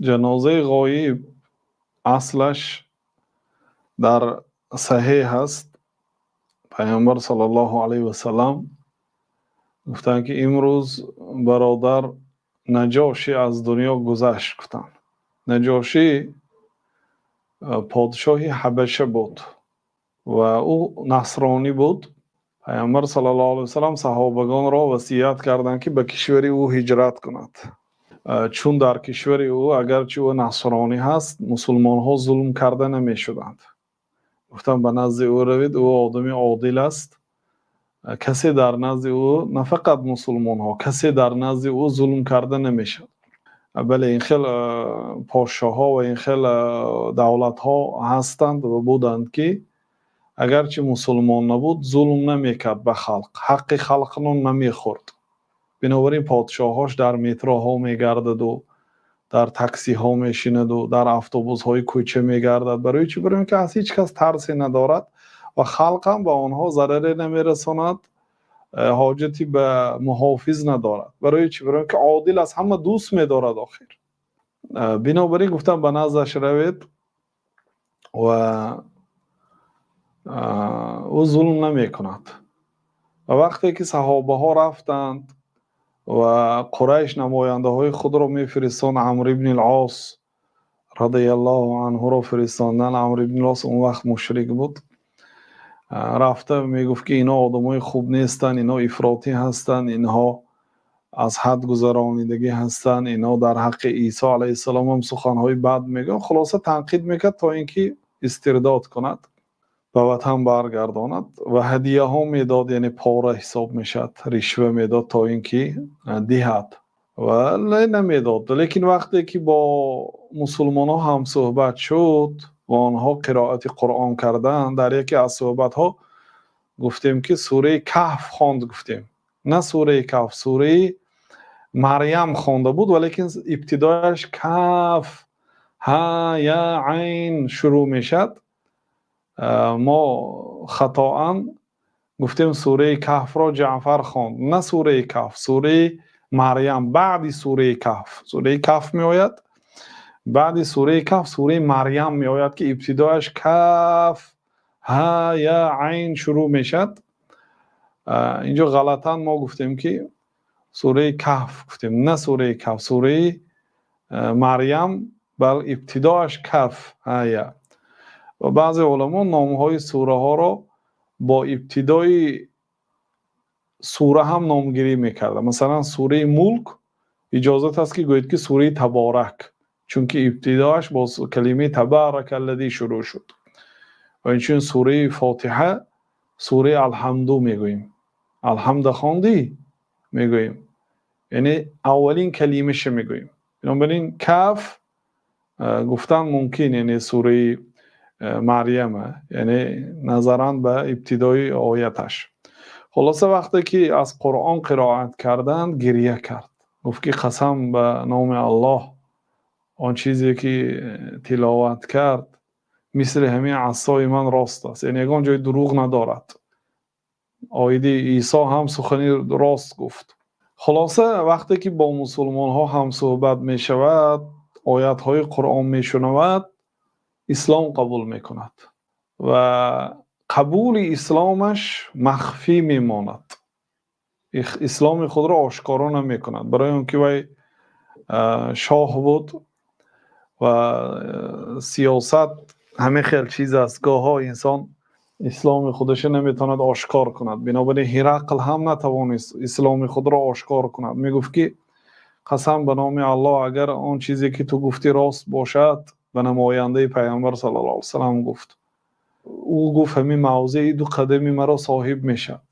Ҷанозаи ғоиб аслаш дар саҳеҳ аст. Паёмбар саллаллоҳу алайҳи васаллам гуфтанд, ки имрӯз бародар Наҷошӣ аз дунё гузашт, гуфтанд. Наҷошӣ подшоҳи Ҳабаша буд ва ӯ насронӣ буд. Паёмбар саллаллоҳу алайҳи васаллам саҳобагонро васият карданд, ки ба кишвари ӯ ҳиҷрат кунад, чун дар кишвари ӯ, агарчи ӯ насронӣ ҳаст, мусулмонҳо зулм карда намешуданд. Гуфтанд, ба назди ӯ равед, ӯ одами одил аст, касе дар назди ӯ, на фақат мусулмонҳо, касе дар назди ӯ зулм карда намешавад. Бале, ин хел подшоҳҳо ва ин хел давлатҳо ҳастанд ва буданд, ки агарчи мусулмон набуд, зулм намекард ба халқ, ҳаққи халқро намехӯрд. Бинобар ин подшоҳҳош дар метроҳо мегардад ва дар таксиҳо мешинад ва дар автобусҳои кӯча мегардад. Барои чӣ? Барои инки аз ҳеҷ кас тарсе надорад ва халқ ҳам ба онҳо зараре намерасонад, ҳоҷате ба муҳофиз надорад. Барои чӣ? Барои инки одил аст, ҳама дӯст медорад охир. Бинобар ин гуфтам, ба наздаш равед ва ӯ зулм намекунад. Ва вақте ки саҳобаҳо рафтанд ва Қурайш намояндаҳои худро мефиристод, Амр ибн ал-Ос разияллоҳу анҳуро фиристоданд. Амр ибн ал-Ос он вақт мушрик буд. Рафта мегуфт, ки инҳо одамои хуб нестанд, инҳо ифротӣ ҳастанд, инҳо аз ҳад гузаронидагӣ ҳастанд, инҳо дар ҳаққи Исо алайҳиссалом ҳам суханҳои бад мегӯянд. Хулоса, танқид мекард, то ин ки истирдод кунад, ба ватан баргардонад, ва ҳадияҳо медод, яъне пора ҳисоб мешавад, ришва медод, то ин ки диҳад, ва намедод. Лекин вақте ки бо мусулмонҳо ҳамсӯҳбат шуд ва онҳо қироати Қуръон карданд, дар яке аз суҳбатҳо гуфтем, ки сураи Каҳф хонд, гуфтем, на сураи Каҳф, сураи Марьям хонда буд, валекин ибтидояш каф ҳа я айн шурӯъ мешавад. Мо хатоан гуфтем, сураи Каҳфро Ҷаъфар хонд. На сураи Каҳф, сураи Марьям. Баъди сураи Каҳф сураи Каҳф меояд, баъди сураи Каҳф сураи Марьям меояд, ки ибтидояш каф ҳа я айн шурӯъ мешавад. Инҷо ғалатан мо гуфтем, ки сураи Каҳф гуфтем, на сураи Каҳф, сураи Марьям, бал ибтидояш каф ҳа я. Ва баъзе уламо номҳои сураҳоро бо ибтидои сура ҳам номгирӣ мекарданд. Масалан, сураи Мулк иҷозат аст, ки гӯед, ки сураи Таборак, чунки ибтидояш бо калимаи табарака аллазӣ шурӯъ шуд. Ва инчунин сураи Фотиҳа сураи Алҳамду мегӯем. Алҳамда хондӣ мегӯем, яъне аввалин калимаша мегӯем. Бинобар ин каф гуфтан мумкин, яъне сураи Марьяма, яъне назаран ба ибтидои ояташ. Хулоса, вақте ки аз Қуръон қироат карданд, гиря кард, гуфт, ки қасам ба номи Аллоҳ, он чизе ки тиловат кард, мисли ҳамин асои ман рост аст, яъне ягон ҷои дурӯғ надорад. Оиди Исо ҳам сухани рост гуфт. Хулоса, вақте ки бо мусулмонҳо ҳамсӯҳбат мешавад, оятҳои Қуръон мешунавад, ислом қабул мекунад ва қабули исломаш махфӣ мемонад, исломи худро ошкоро намекунад, барои он ки вай шоҳ буд ва сиёсат ҳамин хел чиз аст, гоҳҳо инсон исломи худашро наметавонад ошкор кунад. Бинобар ин Ҳирақл ҳам натавонист исломи худро ошкор кунад. Мегуфт, ки қасам ба номи Аллоҳ, агар он чизе ки ту гуфтӣ рост бошад, ба намояндаи Паёмбар саллаллоҳу алайҳи васаллам гуфт, ӯ гуфт, ҳамин мавзеи ду қадами маро соҳиб мешавад,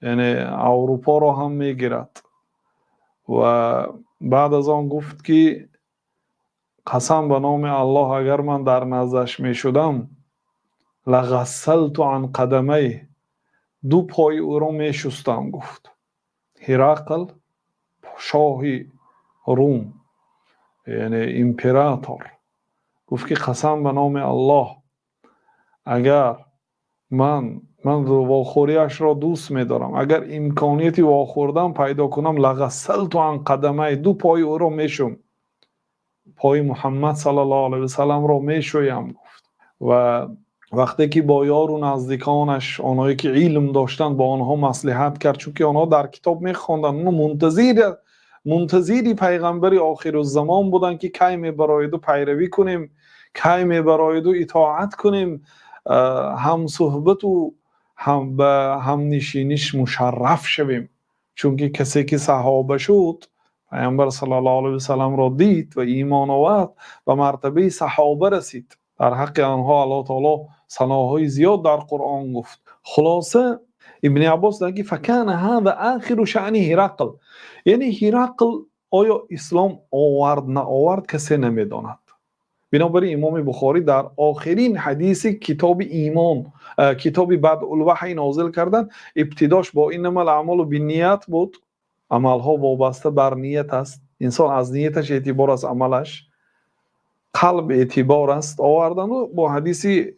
яъне Аврупоро ҳам мегирад. Ва баъд аз он гуфт, ки қасам ба номи Аллоҳ, агар ман дар наздаш мешудам, лағассалту ан қадамайҳ, ду пои ӯро мешустам, гуфт. Ҳирақл, шоҳи Рум, яъне император, гуфт, ки қасам ба номи Аллоҳ, агар ман вохӯрияшро дӯст медорам, агар имконияти вохӯрдан пайдо кунам, лағассалту ан қадамайҳ, ду пои ӯро мешум. пои Муҳаммад саллаллоҳу алайҳи васаллам ро мешӯям, гуфт. Ва вақте ки бо ёру наздиконаш, онҳое ки илм доштанд, бо онҳо маслиҳат кард, чунки онҳо дар китоб мехонданд, онҳо мунтазири паёмбари охирузамон буданд, ки кай мебарояд ва пайравӣ кунем, кай мебарояд ва итоат кунем, ҳамсуҳбат ва ҳам ба ҳамнишиниш мушарраф шавем. Чунки касе ки саҳоба шуд, паёмбар саллаллоҳу алайҳи васаллам ро дид ва имон овард, ба мартабаи саҳоба расид. Дар ҳаққи онҳо Аллоҳи таъоло саноҳои зиёд дар Қуръон гуфт. Хулоса, Ибни Аббос мегӯяд: فكان هذا آخر شأن هرقل. Яъне Ҳирақл оё ислом овард, наовард, касе намедонад. Бинобар ин Имом Бухорӣ дар охирин ҳадиси китоби имон, китоби Бадъул-ваҳй нозил кардан, ибтидош бо إنما الأعمال بالنيات буд. Амалҳо вобаста бар ният аст. Инсон аз нияташ эътибор аст, амалаш. Қалб эътибор аст. Овардан бо ҳадиси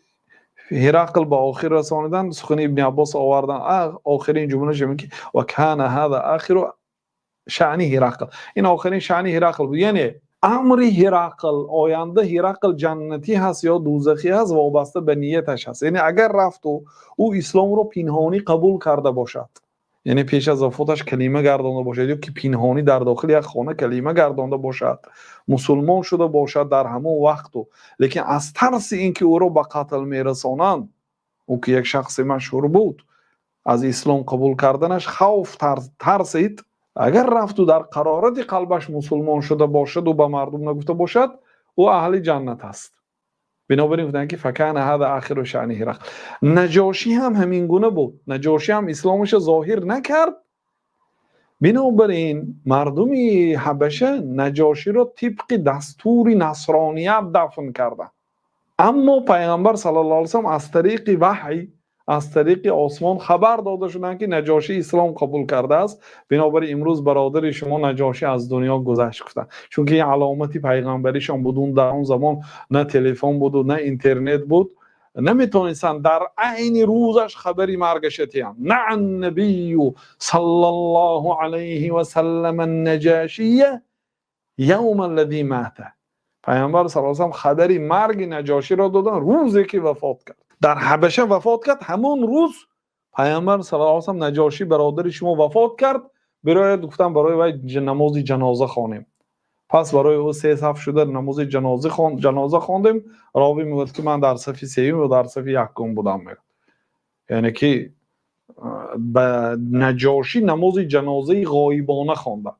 Ҳирақл ба охир расонидан, сухани Ибни Аббос овардан. Охирин ҷумлааш ин ки وكان هذا آخر شأن هرقل. Ин охирин шаъни Ҳирақл буд. Яъне амри Ҳирақл, оянда Ҳирақл ҷаннатӣ ҳаст ё дӯзахӣ ҳаст, вобаста ба нияташ ҳаст. Яъне агар рафту ӯ исломро пинҳонӣ қабул карда бошад, яъне пеш аз вафоташ калима гардонда бошад ё ки пинҳонӣ дар дохили як хона калима гардонда бошад, мусулмон шуда бошад дар ҳамон вақту, лекин аз тарси инки ӯро ба қатл мерасонанд, ӯ ки як шахси машҳур буд, аз ислом қабул карданаш хавф тарсид, агар рафту дар қарорати қалбаш мусулмон шуда бошаду ба мардум нагуфта бошад, ӯ аҳли ҷаннат аст. Бинобар ин гуфтанд, ки فكان هذا آخر شأن هرقل. Наҷошӣ ҳам ҳамин гуна буд. Наҷошӣ ҳам исломашро зоҳир накард. Бинобар ин мардуми Ҳабаша Наҷоширо тибқи дастури насроният дафн карданд. Аммо Пайғамбар саллаллоҳу алайҳи васаллам аз тариқи ваҳй, аз тариқи осмон хабар дода шуданд, ки Наҷошӣ ислом қабул кардааст. Бинобар ин имрӯз бародари шумо Наҷошӣ аз дунё гузашт, гуфтанд. Чунки ин аломати пайғамбаришон буд. Он дар он замон на телефон буду, на интернет буд, наметонистанд дар айни рӯзаш хабари маргаша тиҳанд. نعى النبي صلى الله عليه وسلم النجاشي يوم الذي مات. Пайғамбар саллаллоҳу алайҳи васаллам хабари марги Наҷоширо доданд рӯзе ки вафот кард. Дар Ҳабаша вафот кард, ҳамон рӯз Пайғамбар саллаллоҳу алайҳи васаллам «Наҷошӣ бародари шумо вафот кард, бирояд», гуфтам, барои вай намози ҷаноза хонем. Пас барои ӯ се саф шуда намози ҷаноза хондем. Ровӣ мегӯяд, ки ман дар сафи сеюм ё дар сафи якум будам, мегӯяд. Яъне ки ба Наҷошӣ намози ҷанозаи ғоибона хонданд.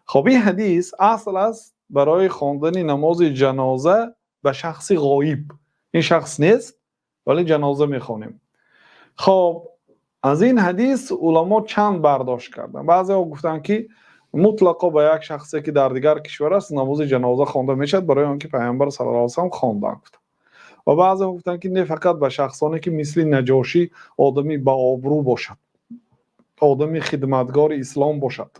Хоб, ин ҳадис асл аст барои хондани намози ҷаноза ба шахси ғоиб. Ин шахс нест, вале ҷаноза мехонем. Хоб, аз ин ҳадис уламо чанд бардошт карданд. Баъзеҳо гуфтанд, ки мутлақо ба як шахсе ки дар дигар кишвар аст, намози ҷаноза хонда мешавад, барои он ки Пайғамбар саллаллоҳу алайҳи васаллам хонданд, гуфтанд. Ва баъзеҳо гуфтанд, ки не, фақат ба шахсоне ки мисли Наҷошӣ одами баобрӯ бошад, одами хидматгори ислом бошад,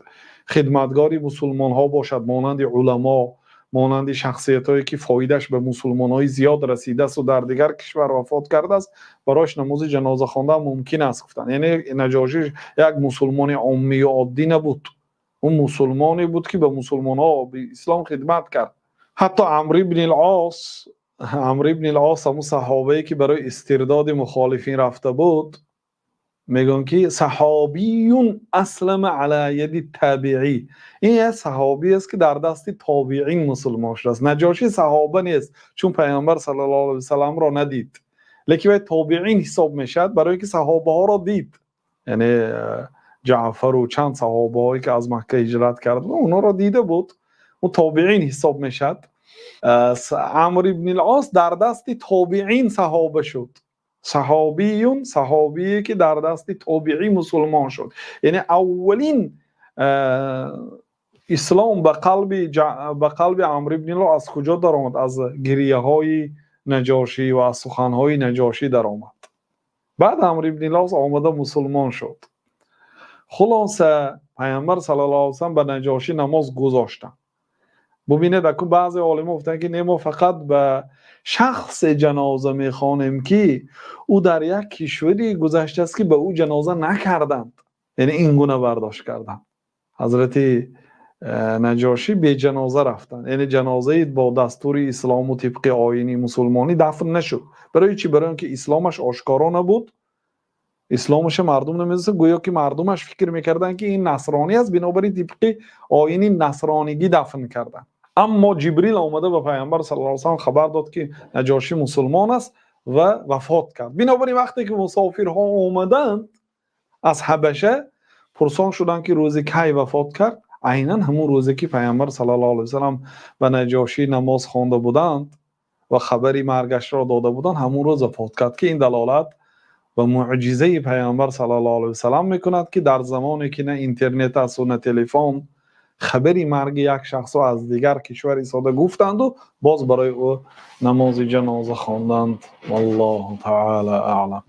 хидматгори мусулмонҳо бошад, монанди уламо, монанди шахсиятҳое ки фоидааш ба мусулмонҳои зиёд расидаасту дар дигар кишвар вафот кардааст, барояш намози ҷаноза хондан мумкин аст, гуфтанд. Яъне Наҷошӣ як мусулмони оммию оддӣ набуд, ӯ мусулмоне буд, ки ба мусулмонҳо, ислом хидмат кард. Ҳатто Амр ибни Ос, Амр ибни Ос, ҳамун саҳобае ки барои истирдоди мухолифин рафта буд, мегӯянд, ки صحابي أسلم على يد تابعي. Ин як саҳобӣ аст, ки дар дасти тобиин мусулмон шудааст. Наҷошӣ саҳоба нест, чун Пайғамбар саллаллоҳу алайҳи васалламро надид, лекин вай тобиин ҳисоб мешавад, барои ки саҳобаҳоро дид. Яъне Ҷаъфару чанд саҳобаҳое ки аз Макка ҳиҷрат карда, онҳоро дида буд, ӯ тобиин ҳисоб мешавад. Амр ибни Ос дар дасти тобиин саҳоба шуд. Саҳобиюн, саҳобие ки дар дасти тобиӣ мусулмон шуд. Яъне аввалин ислом ба қалби Амр ибни аз куҷо даромад? Аз гирияҳои Наҷошӣ ва аз суханҳои Наҷошӣ даромад. Баъд Амр ибни Ос омада мусулмон шуд. Хулоса, Пайғамбар саллаллоҳу алайҳи васаллам ба Наҷошӣ намоз гузоштанд. Бубинед, аку баъзе олимо гуфтанд, ки не, мо фақат ба шахсе ҷаноза мехонем, ки ӯ дар як кишваре гузаштааст, ки ба ӯ ҷаноза накарданд. Яъне ин гуна бардошт карданд. Ҳазрати Наҷошӣ беҷаноза рафтанд. Яъне ҷанозаи бо дастури ислом ва тибқи оини мусулмонӣ дафн нашуд. Барои чӣ? Барои инки исломаш ошкоро набуд. Исломашро мардум намедонистанд, гӯё ки мардумаш фикр мекарданд, ки ин насронӣ аст, бинобар ин тибқи оини насронигӣ дафн карданд. Аммо Ҷабраил омада ба Паёмбар саллаллоҳу алайҳи васаллам хабар дод, ки Наҷошӣ мусулмон аст ва вафот кард. Бинобар ин вақте ки мусофирҳо омаданд аз Ҳабаша, пурсон шуданд, ки рӯзи кай вафот кард? Айнан ҳамон рӯзе ки Паёмбар саллаллоҳу алайҳи васаллам ба Наҷошӣ намоз хонда буданд ва хабари маргашро дода буданд, ҳамон рӯз вафот кард, ки ин далолат ба мӯъҷизаи Паёмбар саллаллоҳу алайҳи васаллам мекунад, ки дар замоне ки на интернет аст ва на телефон, хабари марги як шахсро аз дигар кишвар истода гуфтанд ва боз барои ӯ намози ҷаноза хонданд. Валлоҳу таъоло аълам.